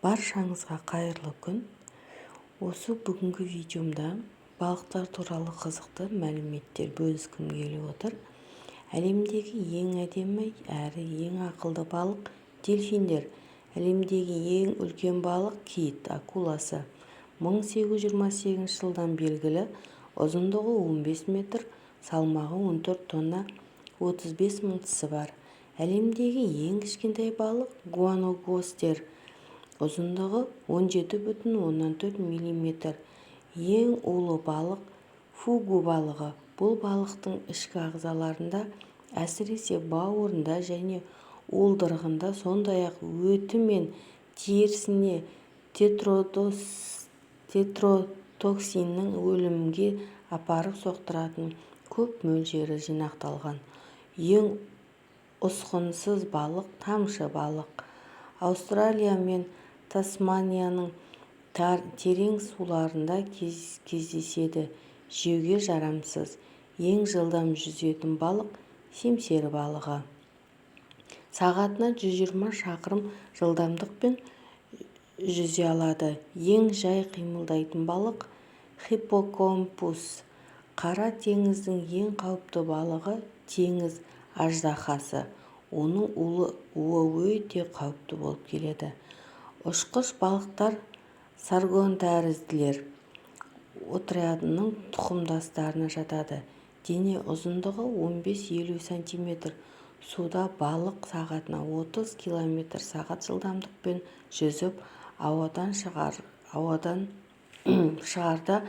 Баршаңызға қайырлы күн! Осы бүгінгі видеомда балықтар туралы қызықты мәліметтер бөліскім келіп отыр. Әлемдегі ең әдемі әрі ең ақылды балық – дельфиндер. Әлемдегі ең үлкен балық – кит акуласы. 1828 жылдан белгілі, ұзындығы 15 метр, салмағы 14 тонна, 35 мың тісі бар. Әлемдегі ең кішкентай балық – гуаногостер, ұзындығы 17,4 миллиметр. Ең улы балық – фугу балығы. Бұл балықтың ішкі ағзаларында, әсіресе бауырында және уылдырығында, сондай-ақ өті мен терісінде тетродотоксиннің өлімге апарып соқтыратын көп мөлшері жинақталған. Ең ұсқынсыз балық – тамшы балық. Аустралия мен Тасманияның терең суларында кездеседі, жеуге жарамсыз. Ең жылдам жүзетін балық – семсер балығы. Сағатына 120 шақырым жылдамдықпен жүзе алады. Ең жай қимылдайтын балық – хиппокампус. Қара теңіздің ең қауіпті балығы – теңіз аждаһасы. Оның уы өте қауіпті болып келеді. Ұшқыш балықтар саргонтәрізділер отрядының тұқымдастарына жатады. Дене ұзындығы 15-50 сантиметр. Суда балық сағатына 30 километр сағат жылдамдықпен жүзіп, ауадан шығарда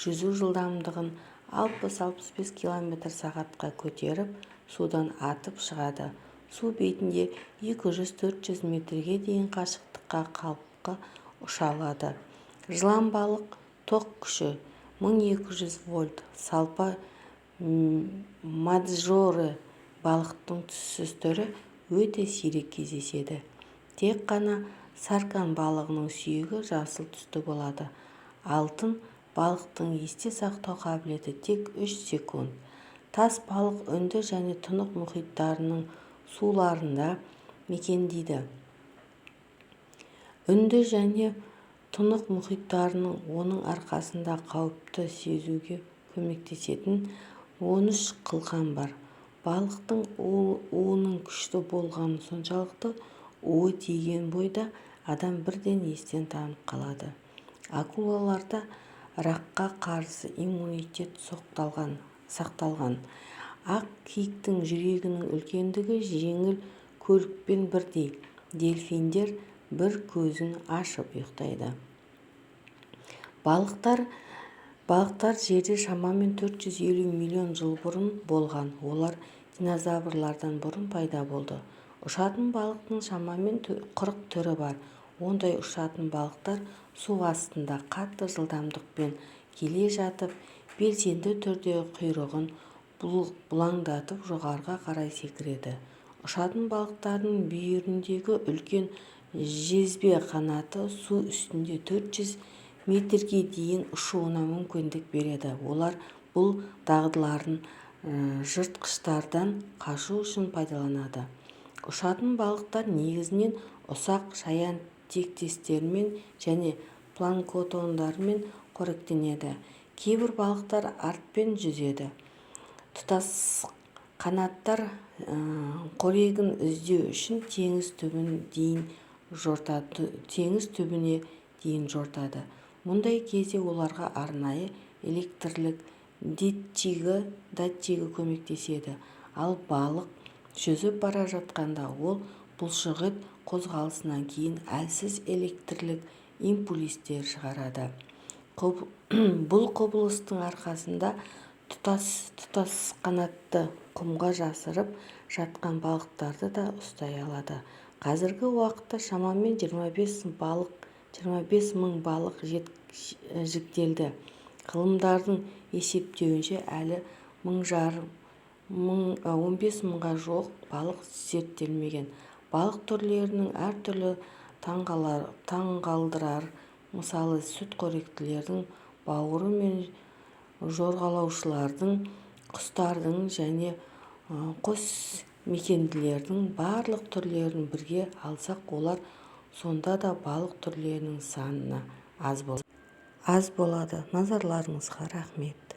жүзу жылдамдығын 60-65 километр сағатқа көтеріп, судан атып шығады. Су бетінде 200-400 метрге дейін қашықтыққа қалқып ұша алады. Жылан балық тоқ күші 1200 вольт. Салпа маджоре балықтың түссіз түрі өте сирек кездеседі. Тек қана саркан балығының сүйегі жасыл түсті болады. Алтын балықтың есте сақтау қабілеті тек 3 секунд. Тас балық Үнді және Тынық мұхиттарының суларында мекендейді. Үнді және Тынық мұхиттарының. Оның арқасында қауіпті сезуге көмектесетін 13 қылқан бар. Балықтың уының күшті болғаны соншалықты, уы тиген бойда адам бірден естен танып қалады. Акулаларда ракқа қарсы иммунитет сақталған. Ақ киіктің жүрегінің үлкендігі жеңіл көлікпен бірдей. Дельфиндер бір көзін ашып ұйықтайды. Балықтар жерде шамамен 450 миллион жыл бұрын болған. Олар динозаврлардан бұрын пайда болды. Ұшатын балықтың шамамен 40 түрі бар. Ондай ұшатын балықтар су астында қатты жылдамдықпен келе жатып, белсенді түрде құйрығын бұлаңдатып жоғарыға қарай секіреді. Ұшатын балықтардың бүйіріндегі үлкен жезбе қанаты су үстінде 400 метрге дейін ұшуына мүмкіндік береді. Олар бұл дағдыларын жыртқыштардан қашу үшін пайдаланады. Ұшатын балықтар негізінен ұсақ шаян тектестермен және планктондармен қоректенеді. Кейбір балықтар артпен жүзеді. Тұтасқанаттар қорегін іздеу үшін теңіз түбіне дейін жортады. Мұндай кезде оларға арнайы электрлік датчигі көмектеседі. Ал балық жүзіп бара жатқанда, ол бұлшықет қозғалысынан кейін әлсіз электрлік импульстер шығарады. Бұл құбылыстың арқасында тұтасқанатты құмға жасырып жатқан балықтарды да ұстай алады. Қазіргі уақытта шамамен 25 мың балық жіктелді. Ғалымдардың есептеуінше, әлі 15 мыңға жуық балық зерттелмеген. Балық түрлерінің әртүрлі таңғалдырар. Мысалы, сүтқоректілердің бауыры мен жорғалаушылардың, құстардың және қосмекенділердің барлық түрлерін бірге алсақ, олар Сонда да балық түрлерінің саны аз болады. Назарларыңызға рахмет!